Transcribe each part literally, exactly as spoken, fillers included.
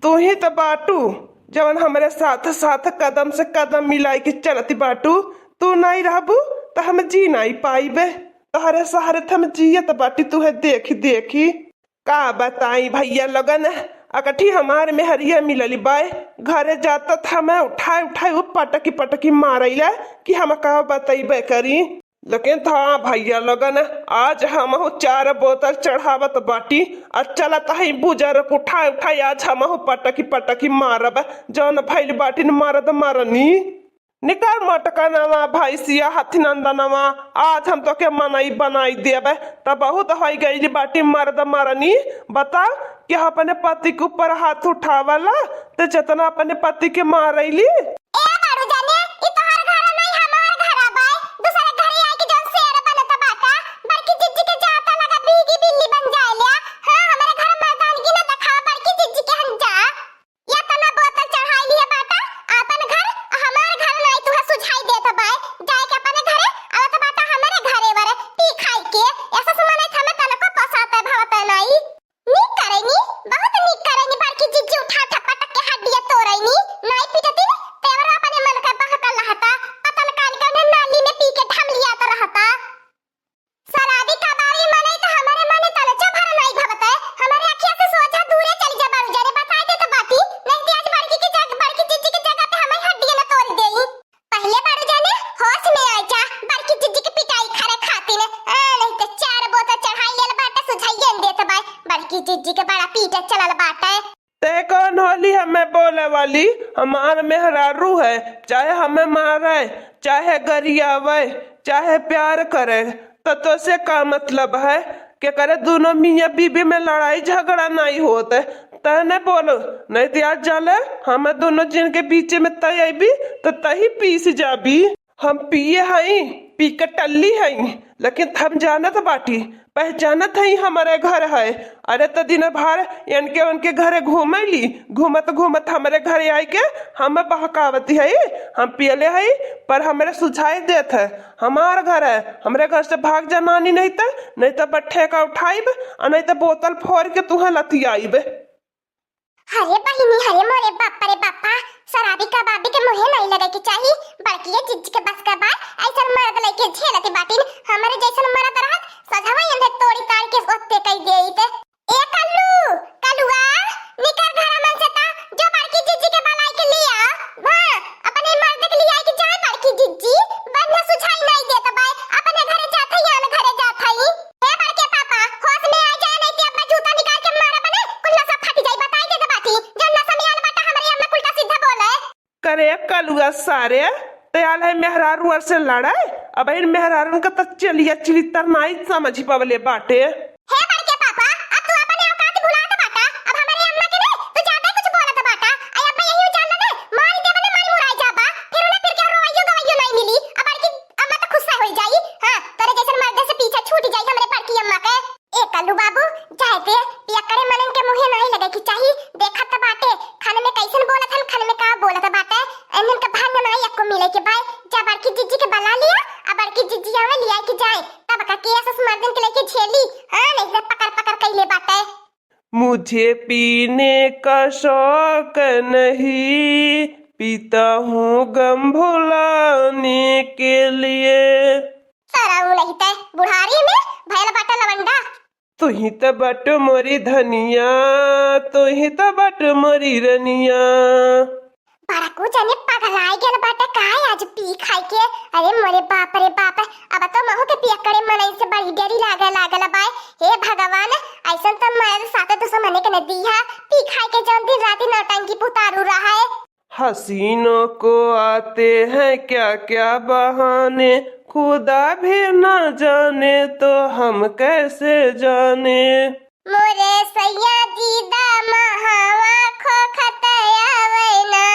तू ही त बाटू, जवन हमरे साथ साथ कदम से कदम मिलाई के चलती बाटू। तू नाई रहबू त हम जी नाई पाइबे। तोहरे सहारे त हम जियत बाटी तुहे देखी देखी। का बताई भइया लोगन, अकठी हमार मेहरिया मिलली बाय। घरे जात त हमें उठाई उठाई उ पटकी पटकी मारैला कि हम का बतैबे करी। लेकिन त हाँ भइया लोगन, आज हमहू चार बोतल चढ़ावत बाटी, आ चलत हई बुजर उठाई उठाई, आज हमहू पटकी पटकी मारब, जौन भइल बाटिन मरद मरनी। निकर मटकनवा भैंसिया हथिनंदनवा, आज हम तोके मनई बनाई देबे। त बहुत होइ गइल बाटी मरद मरनी। बताओ कि अपने पति के ऊपर हाथ उठावला, त जितना अपने पति के मारैली। ए बारू जाने, ई तोहार घर नहीं, हमार घर बाय। दूसरे घरे आइके जौन शेर बनत बाटा, बड़की जिज्जी के जाता लगा बीगी बिल्ली बन जाए ल्या। हाँ, हमरे घर मर्दानगी न देखावा, बड़की जिज्जी के हन जा। या तना बोतल चढ़ाई लिए बाटा, आपन घर, हमार घर नाई तुहे सुझाई देत बाय। जाए के अपने घरे, आवत बाटा हमरे घरे वर, पी खाई के। ऐसा सुमन है, हमें तनको पसाते भावते नाई। नीक करैनी, बहुत नीक करैनी, बड़की जिज्जी उठा उठा पटक के हड्डिया तोड़ैनी। नाई पीटती, तेवर अपने मन के बहकल रहता, पता न कान कौने नाली में पी के ढमलियात रहता। शराबी कबाबी मनई त हमरे मने तलचो भर नाई भवतै। हमरे अखिया से सोझा दूरे चली जा बाबू, जरे बताई देत बाटी, नहीं ते आज बड़की की जग-, बड़की जिज्जी की जगह पे हमई हड्डियां न तोड़ देई। पहिले बारू जाने होश में आइ जा, बड़की जिज्जी की पिटाई खरे खातिर। आ, नहीं ते चार बोतल चढ़ाई लेल बाटे, सुझाइए न देत बाय। बड़की जिज्जी के बड़ा पीटे चलल बाटे। ते कौन होली हमें बोले वाली? हमार मेहरारू है, चाहे हमें मारे, चाहे गरियावे, चाहे प्यार करे, त तोसे का मतलब है? के करे दोनों मियाँ बीबी में लड़ाई झगड़ा नहीं होत है, तहने बोलो, नहीं तो आज जाले हमें दोनों जन के बीच में तय अइबी, त तही पीस जाबी। हम पिए हई, पी के टल्ली हई, लेकिन हम जानत बाटी, पहचानत हई हमरे घर है। अरे त दिन भर इनके उनके घरे घूमैली, घूमत घूमत हमरे घरे आइके हम बहकावती हई। हम पियले हई, पर हमरे सुझाई देत है, हमार घर है, हमरे घर से भाग जा नानी, नहीं त, नहीं त बट्ठे का उठाइब, आ नहीं त बोतल फोड़ के तुहे लतियाइब। अरे बहिनी, अरे मोरे बाप रे बापा, शराबी कबाबी के मुँहे नहीं लगे के चाही। बड़किए जिज्जी के बस का बात, ऐसन मरद लइके झेलत बाटिन। हमरे जैसन मरद रहत, सजवा एंधे तोड़ी ताड़ के ओत्ते कई देइत। ए कल्लू, कलुआ, निकर घर मन से ता, जो बड़की जिज्जी के बलाई के लिया। हाँ, अपने मर्द के लिया के जाए बड़की जिज्जी, बन्ने सुझाई नहीं देत बाय, अपने घरे जात है या न घरे जात है। हे बड़के पापा, होश में आ जाए, नहीं ते अब्बा जूता निकाल के मारा बने, कुल नसा फट जाई, बताई देत बाटी, जौन नसा में आल बाटा हमरे अम्मा कुल का सीधा बोले। करे कलुआ सारे, ते आल है मेहरारू अर से लड़े, अब इन मेहरारून का त चलिया चलित्तर नाई समझी पवले बाटे। हे बड़के पापा, अब तू अपने औकात भुलात बाटा, अब हमरे अम्मा के नहीं, तू ज्यादा कुछ बोलत बाटा, आई अब्बा यही जान ले, मारी देबे ने माई मुराई जाबा, फिर ना फिर के रोवैयो गवैयो नहीं मिली, अब बड़की अम्मा त खुश होई जाई। हाँ, तोरे जैसन मर्दे से पीछा छूट जाई हमरे बड़की अम्मा के। ए कल्लू बाबू, जाए दे, पियक्कड़े मनन के मुँहे नाई लगे के चाही। देखत त बाटे, खन में कैसन बोलत हन, खन में का बोलत बाटे। इनन के भांग नाई एको मिले के बाय। जा बड़की जिज्जी के बला लिया, आ बड़की जिज्जी आवे लिया के जाए। तब का केस उस मर्दन के लेके झेली। हाँ, नहीं त पकड़ पकड़ कैले बाटे। मुझे पीने का शौक नहीं, पीता हूँ गम भुलाने के लिए। सरऊ नहीं ते बुढ़ारी में भयल बाटा लवंडा। तू ही त बट मोरी धनिया, तू ही त बट मोरी रनिया। बड़कू जने पगलाए गेल बाटे काय आज पी खाई के। अरे मोरे बाप रे बाप, अब तो महू के पियक्कड़े मनई से बड़ी डरी लागे लागल बाय। हे भगवान, ऐसन तो मर्द साथे दुश्मने के न दीहा, पी खाई के जौन दिन राती नौटंकी पुतारू रहा है। हसीनों को आते हैं क्या क्या बहाने, खुदा भी ना जाने तो हम कैसे जाने। मोरे सैया जी दा महावा खोखत आवैना,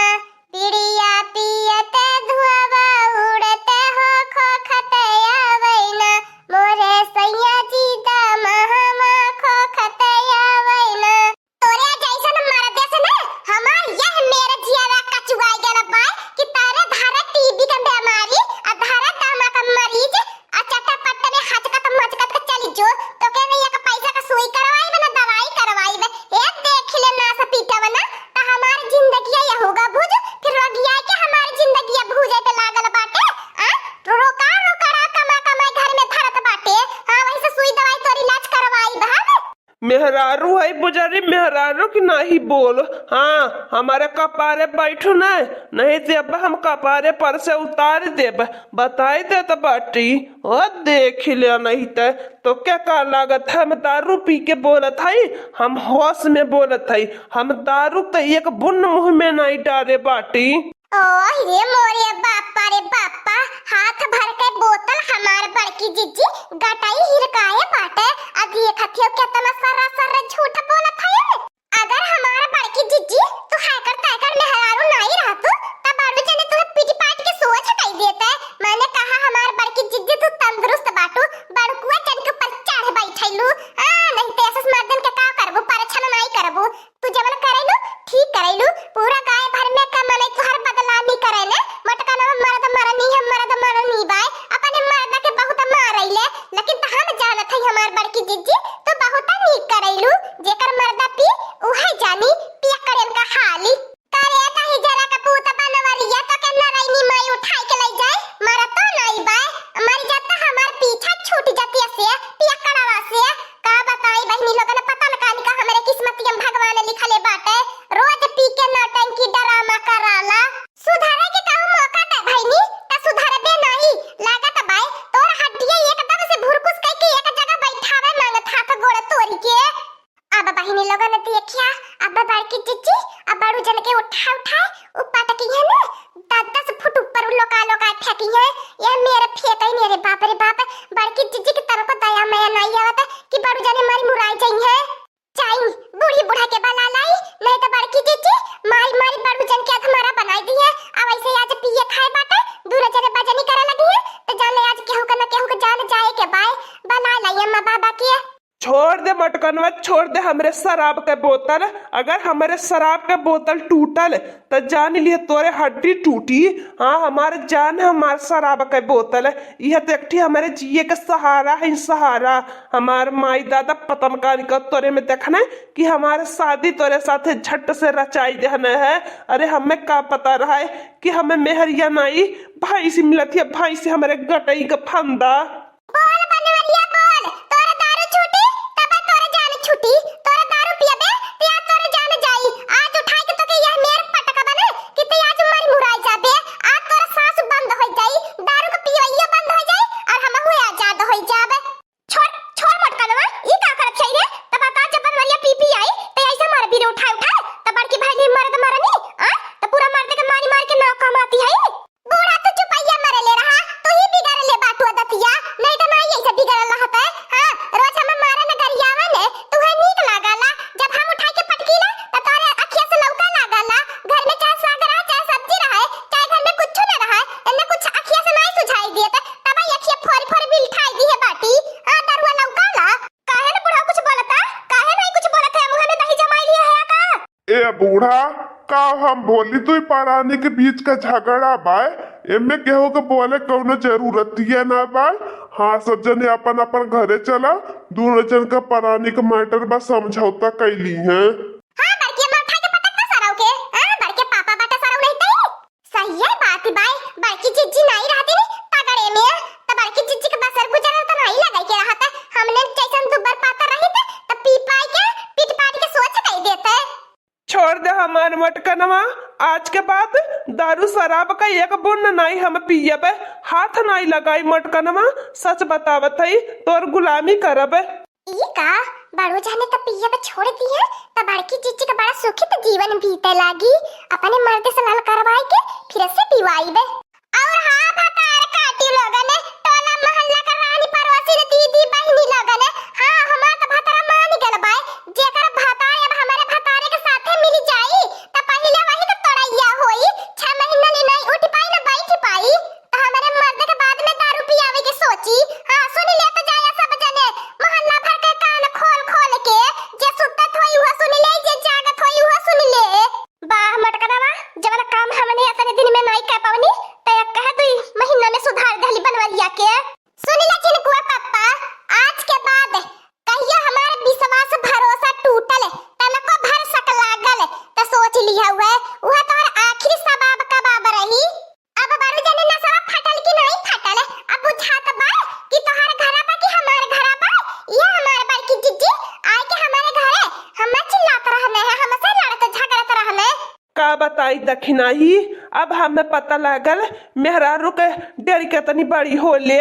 पिड़िया पियत धुआवा उड़त हो खोखत आवैना। मोरे सैया जी दा महावा खोखत आवैना। तोरे जैसन मर्दे से ना हमार यह मेरे जियारा कचुआई गल बाय कि तारे धारे टीबी के बीमारी, आ धारे दमा के मरीज, आ चट्टा पट्टा में हचकत मचकत के चली जो, तो के नहीं एक पैसा का सुई करवाई बे ना दवाई करवाई बे। ए देख ले ना से दारू है बुजरी मेहरारू की नाही बोल। हाँ, हमारे कपारे बैठू न, नहीं देब हम कपारे पर से उतार देब, बताई देत बाटी। ओ देख ले नहीं त तो क्या का लागत है, हम दारू पी के बोलत हई, हम होश में बोलत हई, हम दारू त एक बुन्न मुँह में नहीं डारे बाटी। ओह रे मोरे बापा रे बापा, हाथ भर के बोतल हमार बड़की जिज्जी गटई हिरकाए बाटे। आ देखत हियो केतना सर्रा सर्रा झूठ बोलत है। अगर हमार बड़की जिज्जी तू हैकर तैकर मेहरारू नाई रहतू, तब बड़ू जने तुहे पीटी पाट के सोझ कई देते। मैंने कहा हमार बड़की जिज्जी तू तंदुरुस्त बाटू, बड़कुआ जन के ऊपर चढ़ बैठैलू। आ, नहीं तो ऐसे मर्दन के का करबू, परछन नाई करबू। तू जवन करैलू, ठीक करैलू। पूरा गाँव भर में का मनई तोहर बदनामी करैले। मोटकनवा मर्द मरनी है, मर्द मरनी बाय। अपने मर्द के बहुत मारैले, लेकिन त हम जानत हई हमार बड़की जिज्जी, तू बहुत नीक करैलू। जेकर मर्दा पी, उहे जानी, पियक्कड़न का हाली। करे दही जरा के पूत बनवरिया, तो के नरैनी माई उठाई के लै जाए। मरतो नाई बाय, मर जाता हमार पीछा छूट जाती से, पियक्कड़वा से। का बताई बहिनी लोगन, पता न कानी का हमरे किस्मतिया में भगवान लिखले बाटे। रोज पी के नौटंकी डरामा कराला। सुधारे के कहूँ मौका दे बहिनी, त सुधरबे नाई। लागत बाय तोर हड्डिया एकदम से भुरकुस कई के एक जगह बैठावे मांगत हाथ गोड़ तोरी के। अब बहिनी लोगन देखिया, अब बड़की जिज्जी, अब बड़ू जन के उठा उठाए, उ पटकी है ना, दस दस फुट ऊपर उ लोका लोका फेंकी है। यह मेरे फेंकई नहीं रे बाप रे बाप, बड़की जिज्जी के तरफ दया मया नहीं आवत कि बड़ू जने मारी मुराई जाई है। जाई, बूढ़ी बूढ़ा के बला लाई, नहीं तो बड़की जिज्जी मारी मारी बड़ू जन के अधमरा बनाई दी है। अब ऐसे आज पिए खाए बाटे, दूनो जने बजनी करे लगी है, तो जान ले आज केहू के न केहू के जान जाए के बाय, बला लाई अम्मा बाबा के। छोड़ दे मटकनवा, छोड़ दे हमरे शराब के बोतल। अगर हमरे शराब के बोतल टूटल, त जान लिहे तोरे हड्डी टूटी। हाँ, हमार जान, हमार शराब के बोतल। यह तो एक ठी हमरे जिए के सहारा है, सहारा। हमार माई दादा पतन कान का तोरे में देखने कि हमार शादी तोरे साथे झट से रचाई देहने है। अरे, हमें का पता रहा है कि हमें मेहरिया नाई, भैंस मिलत है, भैंस हमरे गटई का फंदा। बोल बनवरिया बोल, तोर दारू छूटी, तब तोर जान छूटी। तोर दारू पियबे, ते आज तोर जान जाई। आज उठाई के तोके यह मेर पटकबे ना, कि ते आज मरी मुराई जाबे। आज तोर सांस बंद हो जाई, दारू के पियवैया बंद हो जाई, और हम हुए आजाद हो जाबे। छोड़, छोड़ मोटकनवा, ई का करत है रे? तब बता जब बनवरिया पी पी आई, ते ऐसे मार बीरे उठाए उठाए, तब बड़की भाई मर्द मरनी, आ? तब पूरा मर्द के मारी मार के नाव कमाती है। बूढ़ा, तू चुपैया मरे ले रहा, तू ही बिगड़ ले बाटू दतिया, नहीं तो ना यही से बिगड़ रहत है। हाँ, रोज हम मारे न गरियावे ने, तुहे नीक लागला। जब हम उठा के पटकीला, त तोरे अखिया से लौका लागला। घर में चाहे साग रहा, चाहे सब्जी रहे, चाहे घर में कुछ न रहे, एन्ने कुछ अखिया से नहीं सुझाई दिए, त तब अखिया फोरी फोरी बिलठाई दी है बाटी। हाँ, दरुआ लौकाला। काहे न बूढ़ा कुछ बोलता? काहे नहीं कुछ बोलत है? मुँह में दही जमाई लिया है का? ए बूढ़ा, का हम बोली, दुई परानी के बीच का झगड़ा बाय, एमे केहू के बोले कौनो जरूरत ये ना बाय। हाँ, सब जने अपन अपन घरे चला, दोनों जन का परानी के मैटर बा, समझौता कैली हैं। हाँ, बड़के माथा के पटक का सरऊ के, हाँ, बड़के पापा बाटे सरऊ नहीं तई। सही है बात बाय, बड़की जिज्जी नाई रहती नी तगड़े में, त बड़की जिज्जी के बसर गुजर त नाई लगाई के रहत। हमने जैसन दुबर पातर रही त, त पी पाई के, पीट पाट के सोच कई देते। छोड़ दे हमार मटकनवा, आज के बाद दारू शराब का एक बूंद नाई हम पियब, हाथ नाई लगाई मटकनवा, सच बतावत हई, तोर गुलामी करब। ई का, बड़ू जाने त पियब छोड़ दिए, त बड़की जिज्जी का बड़ा सुखित जीवन बीते लागी, अपने मर्द से लल करवाई के फिर से पिवाई बे। और हाँ, भतार काटी लोगन, टोला मोहल्ला का रानी पड़ोसी रे दीदी बहिनी लोगन, हाँ, हमार त भतारा मान गल बाय, जेकर भतार अब हमारे भतारे के साथे मिल जाई, त पहिले वही त तोड़ैया होई, छह महीना ले नहीं उठ पाई ना बैठ पाई, त हमारे मर्द के बाद में दारू पियावे के सोची। हाँ, सुन ले त जाया सब जने, मोहल्ला भर के कान खोल खोल के, जे सुतत होई उहो सुन ले, जे जागत होई उहो सुन ले। वाह मटकनवा, जवन काम हमने अतने दिन में नाई कह पवनी, त एक कह दुई महीना में सुधार दहली बनवरिया के। सुन ले चिनकुआ पप्पा, आज के बाद कहियो हमार विश्वास भरोसा टूटल, तनको भर शक लागल, त सोच लिया हुए, उहे तोहर आखिरी सबाब कबाब रही। अब बड़ू जने नसवा फटल कि नाई फटल, अब बुझात बा कि तोहर घरा बा कि हमार घरा बा, ये हमार बड़की जिज्जी आए के हमारे घर का बताई दखिनाही, अब हमें पता लागल मेहरारू के डेरी केतनी बड़ी होले।